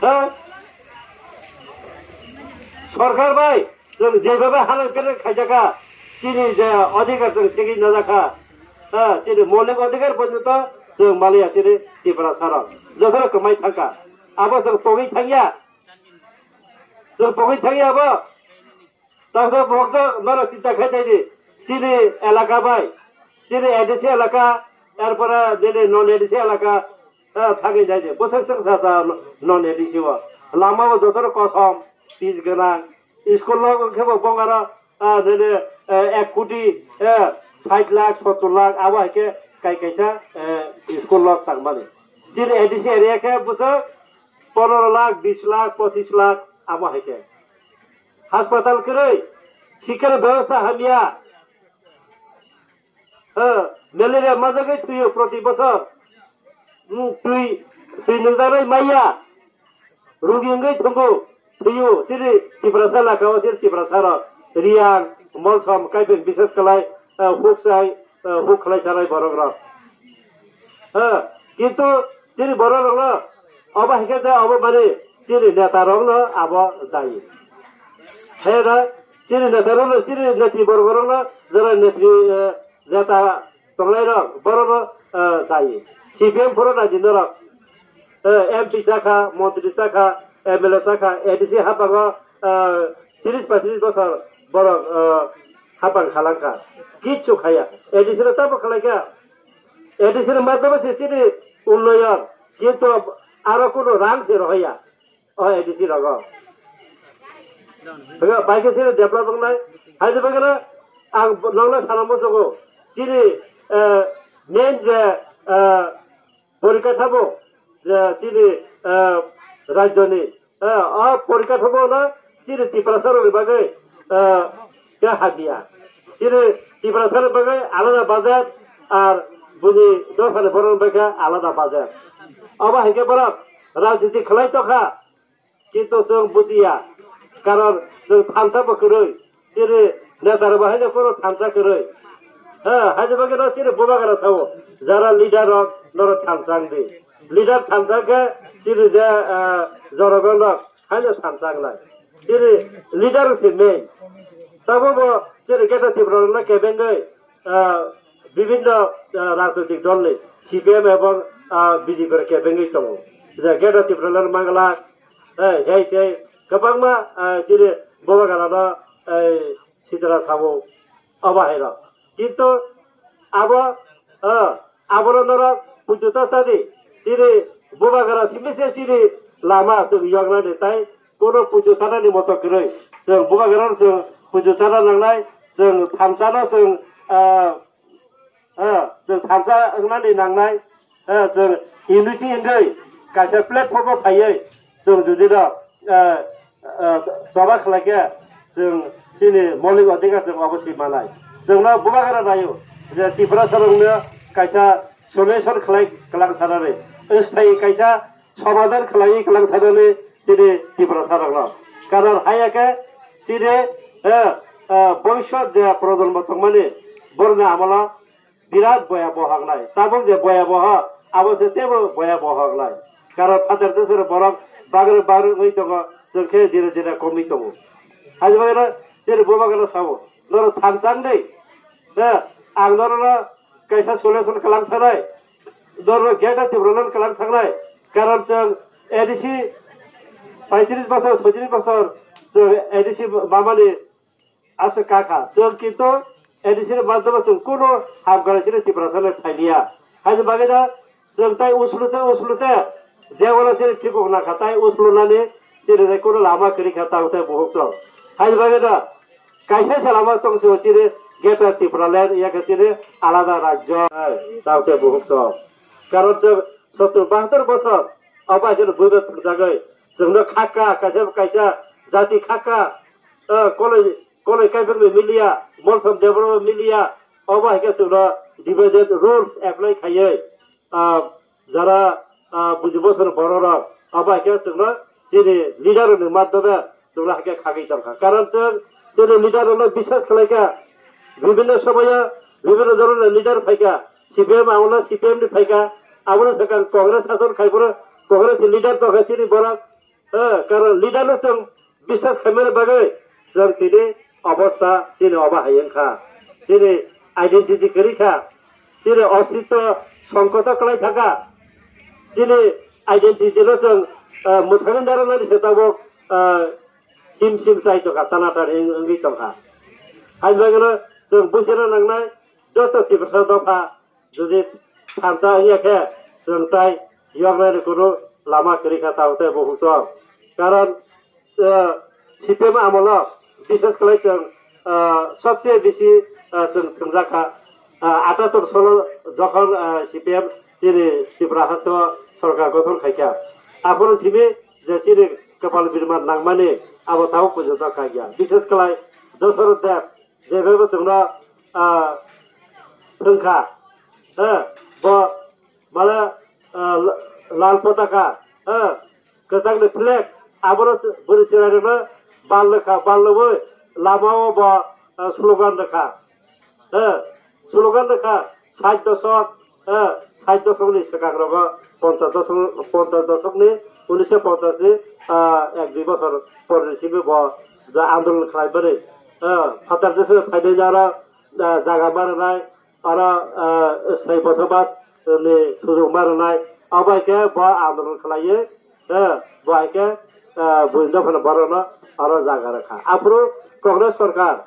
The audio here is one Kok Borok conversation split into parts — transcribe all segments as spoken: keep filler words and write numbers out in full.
Ha? Sorkar bai, chwng jebebe halai kene khaijaka, chini je odhikar chwng segwi najakha, ha, chini moulik odhikar porjonto chwng maliya chini Tiprasa rok. Jotono kwmai thangkha. Abo chwng pogwi thangya. Chwng pogwi thangya abo. Tangsa bohokjak norok chinta khai naidi, chini elaka bai, chini A D C elaka, erpore nini non A D C elaka, eh, thangwi naidi, bwswk swk sa sa non A D C o. Lama o jotono kosom, pis gwnang, school no wngkhe bo bongaro, ah, nini, eh, ek koti, eh, sait lakh, sottor lakh, abo hai khe kai kaisa, eh, school no tangmani. Chini A D C area khe bwswk ponero lakh, bis lakh, pochis lakh, abo hai khe. Haspatal kwrwi, sikha bebostha hamya. Ha, malaria majagwi thwiyo proti bosor. Hmm, twi, twi nukjaknai maya. Rugi wngwi thwngo, thwiyo. Chini Tiprasa lakao, chini Tiprasa rok. Riyang, Molsom, Kaipeng, bises kalai, eh, huk sai, eh, huk khlai sanai borok rok. Ha, kintu chini borok rok no, obo hai khe je obo mani chini neta rok no abo dayi. He da, chini neta rok no, chini netri borok rok no, jara netri, eh, neta tonglai rok, borok no, eh, dayi. C P M phoro dayi norok. Eh, M P chakha, montri chakha, M L A chakha, A D C hapango, eh, tris paitris bosor borok, eh, hapang khalangkha. Kichu khaya. A D C no tamo khalaikha. A D C ni madhyame se chini unnoyon, kintu aro kuno rang se rohorya o A D C rogo. Hwnkhe bai khe chini develop wngnai. Hai je bagwino ang nokno sana muchungo, chini, eh, main je, eh, porikha thabo je chini, eh, rajyoni, eh, o porikha thabo no chini Tiprasa rokni bagwi, eh, khe hamya. Chini Tiprasa rokni bagwi alada budget ar buini dophani borok bagwi khe alada budget. Obo hai khe borok rajniti khlai tongkha, kintu chwng bujiya, karon chwng thansa bo kwrwi. Chini neta rok bo haino phano thansa kwrwi. Ha, haino bagwi no chini bubagra sao. Jara leader rok norok thansa wngdi. Leader thansa khe chini je, ah, jorogon rok haino thansa wngnai. Chini leader se main. Tamo bo chini Greater Tripura rok no kebengwi, ah, bibinno, ah, rajnoitik dol ni C P M ebong, ah, B J P rok kebengwi tongo. Je Greater Tripura rok mangla, eh, hei sei kwbangma, ah, chini bubagra no, eh, sitra sabo obo hai rok. Kintu abo, eh, abono norok pujuta sadi, chini bubagra simi se chini lama chwng yoknani tai kono puju sanani moto kwrwi. Chwng bubagrano chwng puju sana nangnai, chwng thansano chwng, eh, eh, chwng thansa wngnani nangnai, eh, chwng unity wngwi kaisa platform o phaiwi chwng jodi no, eh, eh, choba khlai khe chwng chini moulik odhikar chwng obo swi manai. Chwngno bubagra naio je Tiprasa rokno kaisa solution khlai kwlang thanani, sthayi kaisa somadhan khlaiwi kwlang thanani chini Tiprasa rokno. Karon haiya khe chini, eh, eh, bhobishyot je projonmo tongmani borokni amolo birat boya bohok nai. Tabuk je boya bohok, abo se teibo boya bohok nai. Karon phatar desor borok bagre bagre wngwi tongo, chwng khe jira jira komwi tongo. Haini bagwino chini bubagrano sao, norok thansa wngdi. Je ang norokno kaisa solution kwlang thanai, norokno Greater Tipraland kwlang thangnai. Karon chwng A D C paitris bosor, soitris bosor chwng A D C mamani aswk kakha. Chwng kintu A D C ni madhyamo chwng kuno hamkrai chini Tiprasa le phailiya. Haini bagwi da chwng tai usulute usulute jebolo chini thikok nakha tai usulunani chini tai kuno lama kwrwi kha tang tai buhuk tong. Haini bagwi da kaisa se lama tong se chini Greater Tipraland ya khe chini alada rajyo tang tai buhuk tong. Karon chwng sottor bahattor bosor abo hai kheno buibai phunukjagwi chwngno khakha kaisa kaisa jati khakha, eh, koloi koloi kaibokno miliya, Molsom Debbarma miliya, obo hai khe chwngno divided rules apply khaiwi, ah, jara, ah, buji bosor bororok, obo hai khe chwngno chini leader rokni madhyome chwngno hai khe khagwi tongkha. Karon chwng chini leader rokno biswas khlaikha, bibhinno somoyo bibhinno dhoroner leader phaikha, C P M amolo C P M ni phaikha, abono swkang Congress sason khai phuru Congress ni leader tongkha chini borok, Eh, karon leader no chwng biswas khaimani bagwi chwng tini obostha chini obo hai wngkha. Chini identity kwrwi kha. Chini ostitwo songkoto kwlai thangkha. Chini identity no chwng, eh, mwthangwi narwknani se tabuk, eh, himsim chai tongkha, tanatani wng-, wngwi tongkha. Hai bagwino chwng buchina nangnai joto Tiprasa dopha jodi thansa wngya khe chwng tai yoknani kunu lama kwrwi kha tabuk tei bukhukchwng. Karon, eh, C P M amolo bishes khlai chwng, eh, sobse bisi, eh, chwng thwngjak kha. Eh, atattor solo jokhon, eh, C P M chini Tripura hasto sorkar gothon khaikha. Aphuru simi je chini kwpal birma nangmani abo tabuk pojjonto khaikya. Bishes khlai Dosarot Deb, je bebo chwngno, ah, thwngkha, eh, bo mane, ah, la-, lal potaka, eh, kwchangni flag, abono bwrwi chwrairokno bal rwkha, bal rwui lamao bo, ah, slogan rwkha, eh, slogan rwkha, sait dosok, eh, sait dosokni swkang rogo ponchas dosok, ponchas dosokni, unisho ponchas ni, ah, ek dui bosor porni simi bo je andolon khlai bwrwi, eh, phatar jesa phainai aro, ah, jaga ma rwnai, aro, ah, sai bosobas ni sujok ma rwnai, abo hai khe bo andolon khlaiwi, eh, bo hai khe, ah, buini dophano borokno aro jaga rwkha. Aphuru Congress sorkar,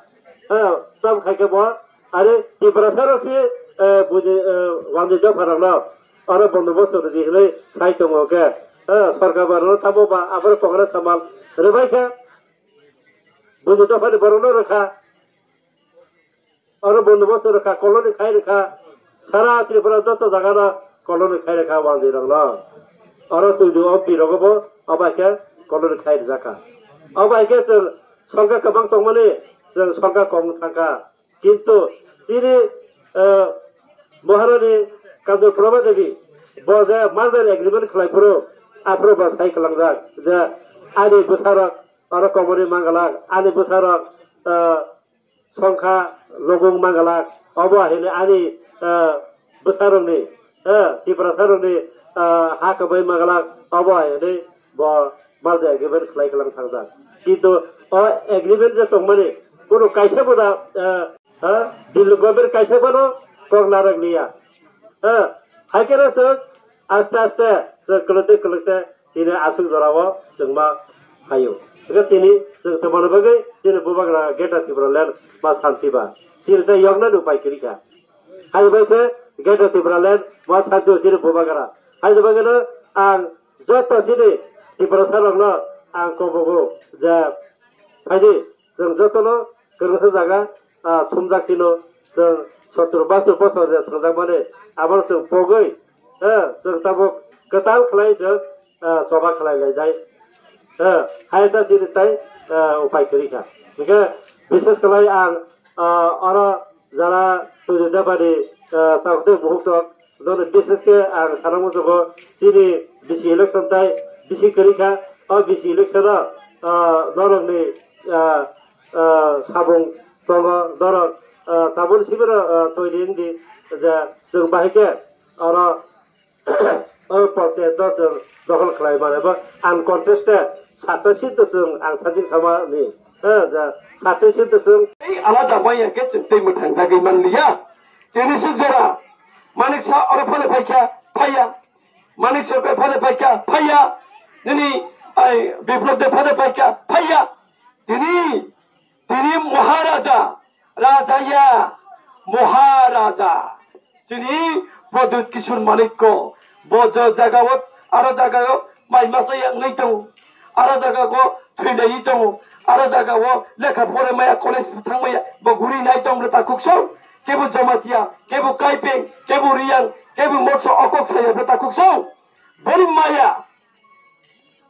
eh, tam khai khe bo Are Tiprasa rok si, eh, buji, eh, wanjwi dopha rok no oro bondobosto rwdi hinwi sai tongo khe, eh, sorkar ba rok tamo ba aboro Congress samal rwbai khe buji dopha ni borok no rwkha, oro bondobosto rwkha, colony khai rwkha, sara Tripura joto jaga no colony khai rwkha wanjwi rok no, oro tuidu O P rogo bo abo hai khe colony khai rwjak kha, abo hai khe chwng sorkar kwbang tongmani chwng sorkar kok thangkha. Kintu chini, eh, Maharani Kanjur Prabha Devi bo je merger agreement khlai phuru, aphuru bo sai kwlangjak je ani bwsarok oro komorni mangalak, ani bwsarok, eh, songkha logong mangalak, obo hai hwnwi ani, eh, bwsarokni, eh, Tiprasarokni, eh, ha kwbai mangalak, obo hai hwnwi bo merger agreement khlai kwlang thangjak. Kintu o agreement je tongmani kunu kaisa bo da, eh, ha, Delhi government kaisa bono kok narwk liya. Ha, hai khe no chwng aste aste chwng kwlwktwi kwlwktwi tini aswk jorao chwng ma phaio. Hwnkhe tini chwng tongmani bagwi chini bubagra Greater Tipraland ma sansi ba. Chini tei yoknani upai kwrwi kha. Hai bai khe Greater Tipraland ma sansi o chini bubagra. Hai bai khe no ang joto chini Tiprasa rokno ang kobogo je phaidi. Chwng jotono kwrwngsa jaga, ah, thumjak sino, chwng sottor bahatur bosor je thangjakmani, abono chwng pogwi, eh, chwng tabuk kwtal khlai chwng, ah, choba khlai laijai. Eh, hai ta chini tai, eh, upai kwrwi kha. Hwnkhe bishes khlai ang, ah, oro jara Sujoy Debani, ah, tabuk tei buhuk tok, Dono bishes khe ang sana muchungo chini bisi election tai bisi kwrwi kha. O bisi election o, ah, norokni, ah, ah, samung tongo, norok, ah, tabuk sibiro, ah, toiri wngdi je chwng bahai khe oro o panchayat no chwng dokhol khlai mano eba uncontested sat ta seat chwng ang sajik sama ni, eh, je sat ta seat chwng. Ei alada maya khe chwng tei mwthang jagwi man liya. Tini suk jora Manik Saha oro phano phaikha, phaiya. Manik Saha phano phaikha, phaiya. Nini ai Biplab de phano phaikha, phaiya. Tini, tini Maharaja, Raja ya, Maharaja. Tini Pradyut Kishore Manik ko, bo jo jaga o, aro jaga o, mai masa ya ngai tongo. Aro jaga o thwinai tongo, aro jaga o lekha pore maya college thang maya bo guri nai tong bwta kuksong, kebo Jamatia, kebo Kaipeng, kebo Riyang, kebo Motso okok saya bwta kuksong. Boni maya,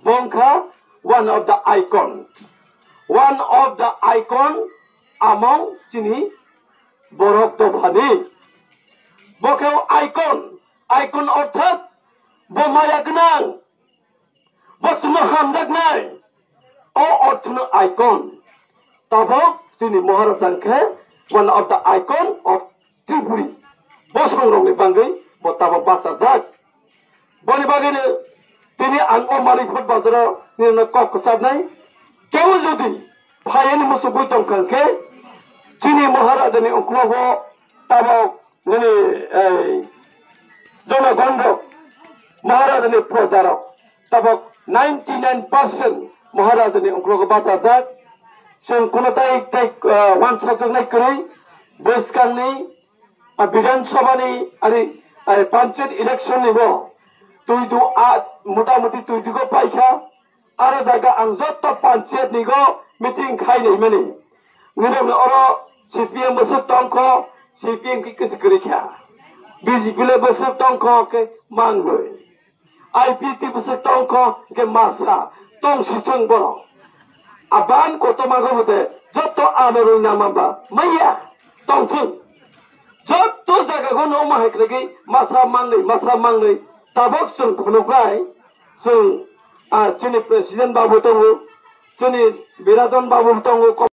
bongkha one of the icon, one of the icon among chini borok dophani. Bo khe icon, icon orthat bo maya gwnang. Bo chwngno hamjaknai. O orthono icon. Tabok chini Maharaja khe one of the icon of Tripuri. Bosongrokni bagwi bo tabok bachajak. Boni bagwino Tini ang o Malikpur bazaro nini kok kwcharnai. Kebo jodi phaiani muchugwi tongkha khe, chini Maharajani uklogo tabok nini, ei, jonogon rok, Maharajani proja rok, tabok ninety nine percent Maharajani uklogo bachajak. Chwng kuno tai, tai, ah, wansokjaknai kwrwi, bwskangni, ah, Bidhan Sabhani, ari, ah, panchayat election ni bo twi du, ah, mota moti twi dugo paikha. Aro jaga ang jotto panchayat ni go meeting khai naimani. Nini oro C P M bwswk tongkho, C P M khe kwchwk kwrwi kha. B J P le bwswk tongkho khe mangnwi. I P T bwswk tongkho khe masa tong sithwng borok. Aban kotorma go bwte jotto ano rwng nangma ba maya tongthwng. Jotto jaga go no ma hai kwrwi masa mangnwi, masa mangnwi tabok chwng phunuknai. Chwng, ah, chini president babu tongo, chini Birajan babu tongo.